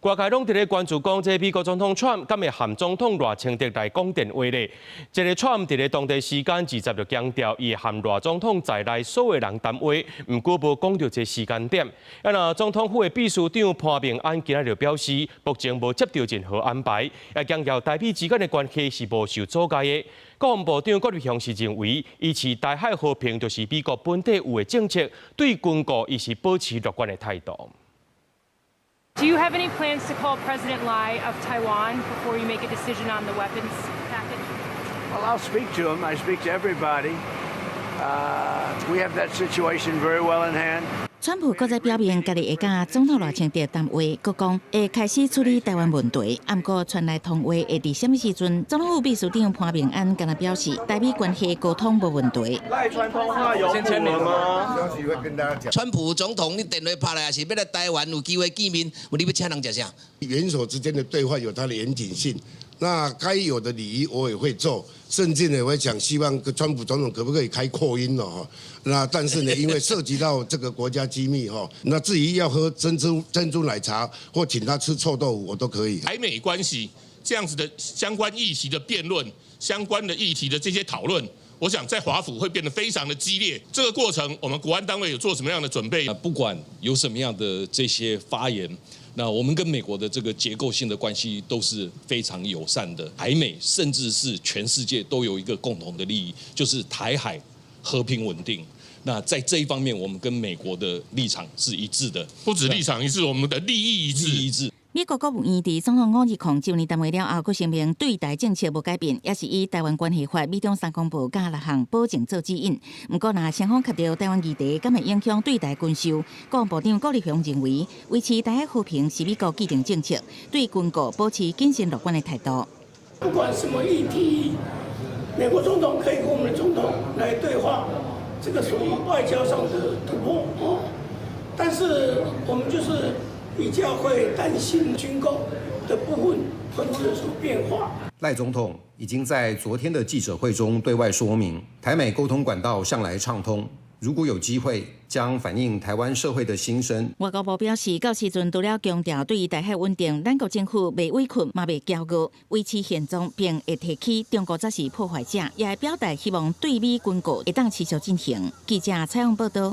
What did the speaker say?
外界攏佇咧關注講，這美國總統川普敢會和總統賴清德來講電話咧？這个川普佇咧當地時間26強調，伊會和賴總統在內所有人談話，毋過無講著這時間點。啊，若總統府的秘書長潘孟安今仔日就表示，目前無接著任何安排，也強調台美之間的關係是無受阻礙的。國防部長郭立雄是認為，維持台海和平就是美國本底有的政策，對軍購伊是保持樂觀的態度。 Do you have any plans to call President Lai of Taiwan before you make a decision on the weapons package? Well, I'll speak to him. I speak to everybody. We have that situation very well in hand. 川普閣再表明，家己會佮總統賴清德談話，閣講會開始處理台灣問題。毋過傳來通話會佇啥物時陣？總統府秘書長潘孟安敢若表示，台美關係溝通無問題。賴川通話有先簽名嗎？川普總統，你電話拍來也是欲來台灣有機會見面，你欲請人食啥？元首之間的對話有它的嚴謹性，那該有的禮儀我也會做，甚至呢，我講希望川普總統可不可以開擴音咯？那但是呢，因為涉及到這個國家機密哈，那至於要喝珍珠珍珠奶茶或請他吃臭豆腐，我都可以。台美關係這樣子的相關議題的辯論，相關的議題的這些討論，我想在華府會變得非常的激烈。這個過程，我們國安單位有做什麼樣的準備？不管有什麼樣的這些發言，那我們跟美國的這個結構性的關係都是非常友善的。台美甚至是全世界都有一個共同的利益，就是台海和平穩定。那在這一方面，我們跟美國的立場是一致的，不止立場一致，我們的利益一致。一致。美國國務院佇總統5月09日談話了後，閣聲明對台政策無改變，也是以台灣關係法、美中三公報佮六項保證做指引。毋過，若雙方卡著台灣議題，敢會影響對台軍售？國防部長郭立雄認為，維持台海和平是美國既定政策，對軍購保持謹慎樂觀的態度。不管什麼議題，美國總統可以跟我們的總統來對話，這個屬於外交上的突破哦。但是我們就是比較會擔心軍購的部分會不會有什麼變化。賴總統已經在昨天的記者會中對外說明，台美溝通管道向來暢通，如果有機會，將反映台灣社會的心聲。外交部表示，到時陣除了強調對於台海穩定，咱國政府袂委屈嘛袂驕傲，維持現狀，並會提起中國才是破壞者，也會表達希望對美軍購會當持續進行。記者採訪報道。